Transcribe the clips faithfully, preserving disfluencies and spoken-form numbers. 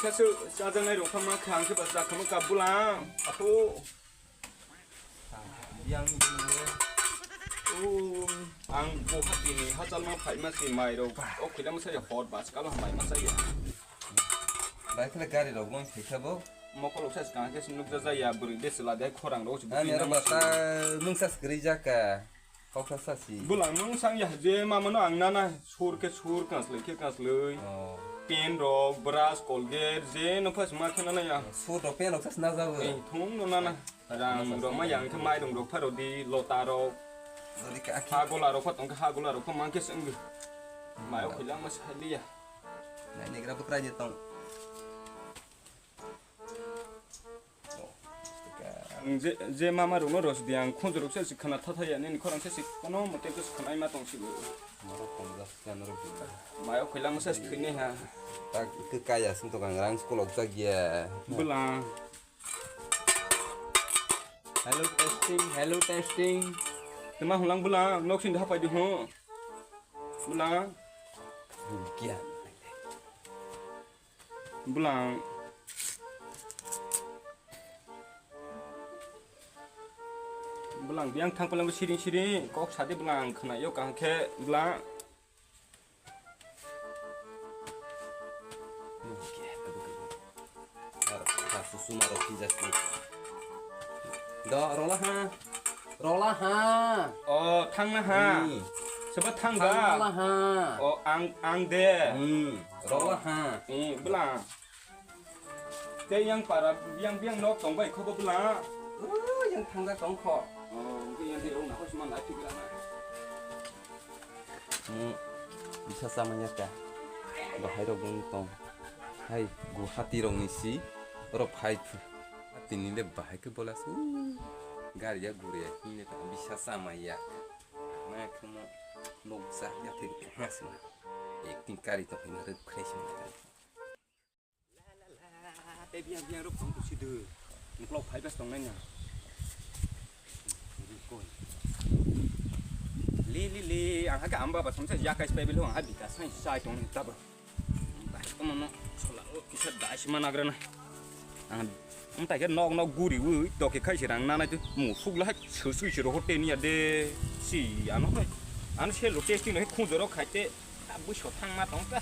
Sasu chajaknai rok kha ma kha, ang khe ba chakha ma kap bulang. Ato. Yang ni. Oh, ang bo hati ni hachal ma phai ma si mai rok. O khila ma sa ya hot bas kalo mai ma sa ya. Bai khle gari rok bang thai kha bo. Mokol sa skang khe nukja ja ya bwrwi de sla de khorang rok. Ani aro bata mungsa skri jaka. Koksa sasi. Bulang nung sang ya je mama no ang nana sur ke sur kaslei ke kaslei. Oh. Pen rok, brush, Colgate, je no phas ma khana na ya. Sur rok pen rok sas na jago. Eh, thung no nana. Rang rok ma yang ke mai rong rok pharo di lota rok. Dori ka akhi. Ha gola rok pha tong ha gola rok pha mang ke seng. Mai o khilang ma sa di ya. Nai negra bukra je tong. Ang je, je mama rokno rosdi ang khunju rok se khana thathaya nini khorang se kono mote se khana ima tong sigo. Moro khunju se khana rok di. Mayo khwila masa thwini ha. Tak ke kaya sung to gang rang school ok jagiya. Bulang. Hello testing, hello testing. Tema hulang bulang nok sin hapai di ho. Bulang. Bugia. Bulang. Bulang biang thang palang siring siring kok sadi bulang khna yo kaham khe bulang. Susuma rok pijak. Do rola ha. Rola ha. Oh, thangna ha. Hmm. Soba thang ba? Thang rola ha. Oh, ang, ang de. Hmm. Rola ha. Eh, bwla. Tei yang para, yang, yang nok tong bai khobo bwla. Oh, yang thangga tong kho. Oh, yang de rong na hos man ai thik la na. Hmm. Bisa sama ya ka. Bahai rok bung tong. Hai, Guwahati rok ni si. Oro phai phu. Tini le bahai ke bola su. Gari ya gure ya. Hine ta bisa sama ya. Ma khe mo nukjak ya thik thik ma sima. Acting kari tong hina rwk khlai sima. La la la, tei biyang biyang rwk tong tong si de. Muklok phai bas tong nai na. Li li li, ang ha ka amba ba samsa ya kai spai bil ho, ang ha bika sai sai tong ni tabo. Bahai kono no sola o kisa dai sima nagra na. Ang, ang tai khe nok nok guri ui, doke khai se rang nanai tu mu suk la hai su sui se ro hote ni ya de. Si ano hai. Ano se lo testing no hai khunjo ro khai te. Bui so thang ma tong ta.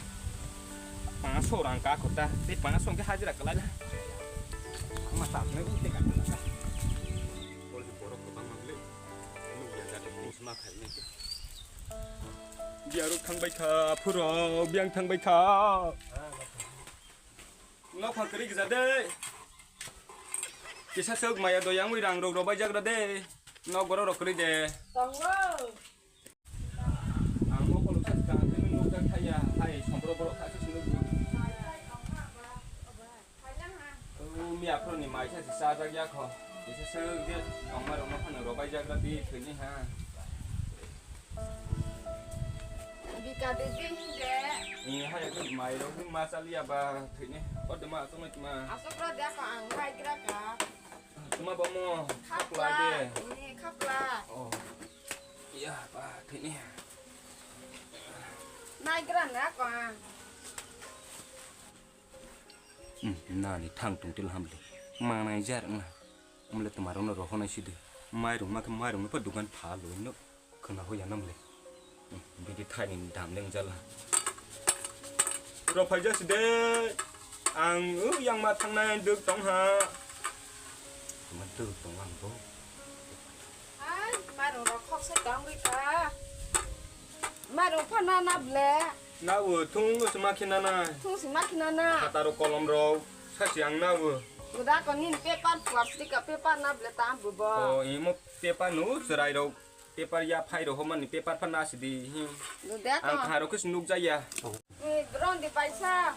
Pangaso rang ka kho ta. Te pangaso ke hajira kalai la. Ma ta ne u te ka ta. Bol si borok ko bang ma le. Lu ya ja te pus ma khai ne. Biaruk thang bai kha, phuro biang thang bai kha. Nok pha kwrwi gija de. Kisa suk maya do yang wi rang rok robai jagra de. Nok borok rok kwrwi de. Tongo. Ang mo kolo sa ka de nuk jak thaya. Hai sombro borok kha se sunu. O mi aphro ni mai sa se sa jak ya kho. Kisa suk je tongma rok no phano robai jagra de thwini ha. Bika de din de. Ni ha ya mai rok ni ma chali ya ba thwini. O de ma to ma. Asok ra de ka ang hai gra ka. Tuma ba mo khapla de. Ni khapla. Oh. Iya ba thini. Nai gra na ko. Hmm, nani thang tung til hamle. Manai jar na. Umle tuma rok no rohonai sidi. Mai rok ma khe mai rok no pa dukan pha lo no. Khwna hoya namle. Bidi thaini dam leng jala. Rok phaijak si de. Ang u yang ma thangnai duk tong ha. Ma duk tong ang bo. Ai, marung rok khok se tong ri kha. Marung pha na na ble. Na u thung u sima khina na. Thung sima khina na. Khata rok kolom rok. Sasi ang na u. Guda ko nin paper plastic ka paper na ble tam bu bo. O imo paper no chwrai rok. Paper ya phai rok homani paper pha nasi di hi. Ang kha rok kis nuk jaya. Ni bron di paisa.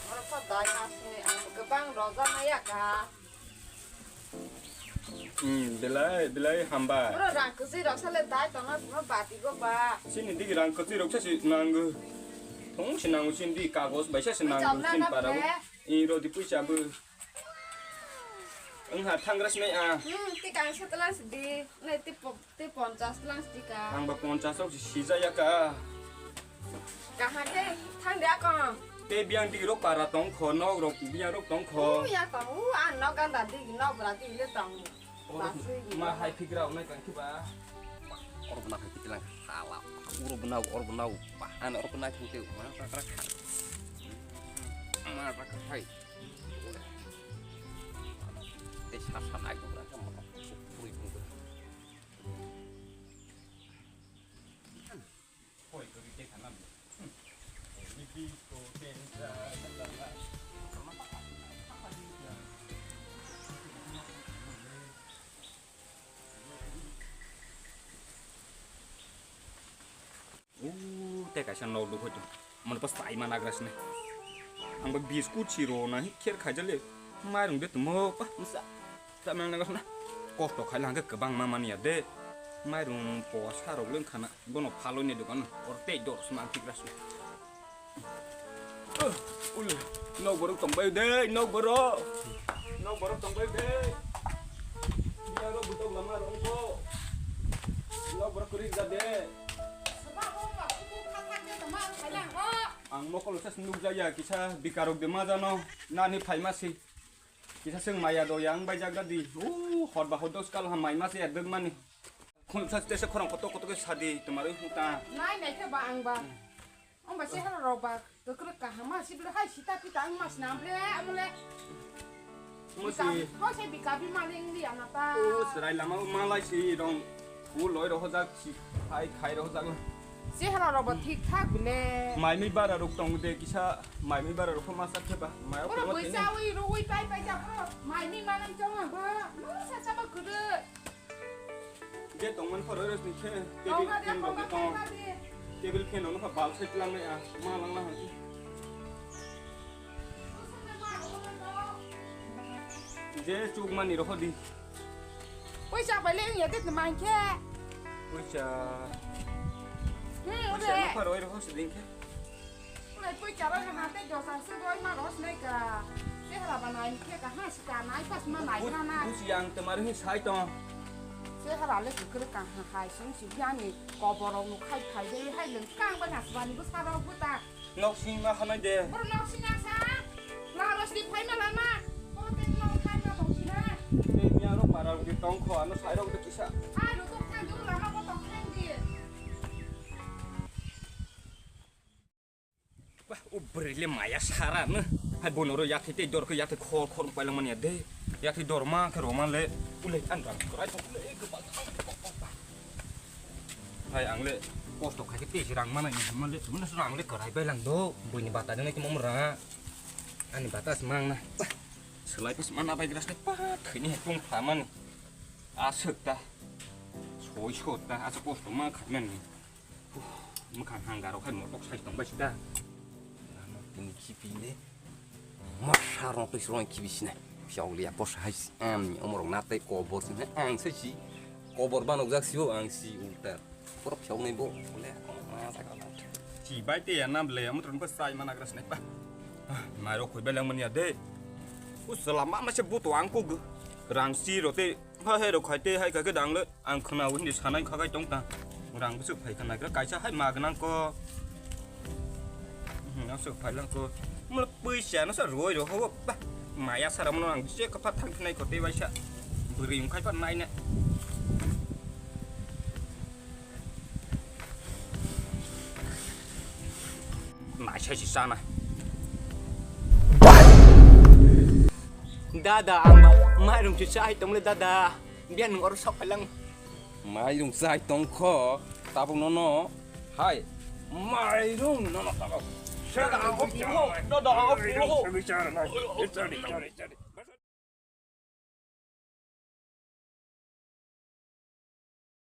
Oro pha dai nasi ni ang kwbang roja na ya ka. Hmm, belai belai hamba. Oro rang kwsui rok sale dai tong na bati go ba. Sini digi rang kwsui rok sasi nangu. Thong si nangu sini di kagos bai sasi nangu sini para. I rodi puisa bu. Wngha thangra sinai a. Hmm, ti kang se tlang sidi. Nai ti po-, ti ponchas tlang sidi ka. Ang ba ponchas rok si sija ya ka. Kaha ke thang dia ko. Tei biyang digi rok para tong kho, nok rok biyang rok tong kho. U ya tong, u an nok ganda digi, nok bra digi le tong. Oro basui ma hai phigra onai tang khe ba. Oro bana hai phigra hala. Oro bana, oro bana. Ba an oro bana thung te ma ra ra kha. Ma ra kha hai. Tei sa sa nai ko ra kha ma. Puri puri. Uuu, tei kaisa nok duk hoito. Mano pa sai ma nagra sini. Ang ba biscuit si ro na hi kher khai jale. Mairung de tumo pa msa. Sa mang nagra sini. Kosto khai lang ke kebang ma mani ya de. Mairung po sa rok leng khana. Bono phaloi ni dukan. Or tei dor sma ang tikra sini. Ul, nok borok tongbai de, nok borok. Nok borok tongbai de. Biya ro butok lama rongko. Nok borok kuri ja de. Ang mokol sa nuk jaya kisa bikarok de ma jano. Nani phaima si. Kisa seng maya do yang bai jaga di. Uh, hot ba hot dos kal ha mai ma se adek mani. Khun sa tese khorang koto koto ke sadi tumari huta. Nai nai khe ba ang ba. Amba se hara rok ba. Kwkrwk kaham ma sibile hai sita pita ang mas nam le amule. Musi. Ho se bika bi maling li ana ta. O serai lama malai si rong. U loi rohojak si khai khai rohojak. Se hara rok ba thik thak bile. Mai mi bara rok tong de kisa mai mi bara rok ma sa khe ba. Mai o. Oro ko boi tene. Sa ui ro ui pai pai ja bro. Mai mi manang chong ba. Mo sa sa ba kudu. Je tongmani pore rosni khe table fan rok tong. Table fan rok no pha bal sai tlang nai a ma lang lang. Je chuk mani rokho di. Poisa bai le ya de man khe. Poisa. Hmm, poisa no pha roi rokho siding khe. Ulai pui charo na hante josa se doi ma ros nei ka. Chehra ba nai khe ka ha si ka nai pas ma nai khana. Busi ang temar hi sai tong. Chehra le kukur ka ha hai sung si biani kobor rok nu khai khai de hai leng kang ba nas bani bu saro bu ta. Nok sing ma khanai de. Bor nok sing sa. La ros di phai ma lama. Ko te nok khai ma tong si na. Te nya ro para ro tong kho ano sai ro de kisa. Hai ro to khai du lama ko tong khai di. Bah, o bwrwi le maya sara no. Hai bono ro yakhe tei dor khe yakhe khor khor pailangmani ya de. Yakhe dor ma khe roma le. Ule an rang krai thok le ke ba. Hai ang le kosto khai khe tei rang mana ni ma le. Mun rang le krai bailang do. Buini bata de nai mo ra. Ani bata smang na. Bah, selai pas mana bai gras le pa thini he tung pha mani. Aswk ta. Soi sot ta. Asa kosto ma khaimani. Mwkhang hang garo khai motok sai tong bai sida. Tini khipi le. Masa rong twi srong khibi sinai. Phiao le ya bosa hai si. Am ni omorok na tei kobor sinai. Ang sai si. Kobor ba nokjak si o ang si ulta. Pura phiao nai bo. Le. Si bai te ya nam le. Amo tron ko sai mana gras nai pa. Mai ro khoi belang mani ya de. Usala ma ma se buto ang ko. Rang si ro te. Ha he ro khai te hai ka ke dang le. Ang khwna o hindi sanai khagai tong ta. Rang bwswk phai kha naigra kaisa hai ma gwnang ko. Hmm, aswk phai lang ko. Mula puisa no sa roi ro ho ba. Maya sara mano ang je ka pha thang nai ko te bai sa. Bwrwi wng khai pa nai na. Nai sai si sana. Dada, ang ba, mairung si sai tong le dada. Bian nung oro sok lang. Mairung sai tong kho, tabuk no no. Hai, mairung no no tabuk. Dada, ang ko puro, dada, ang ko puro. Sorry, sorry, sorry, sorry.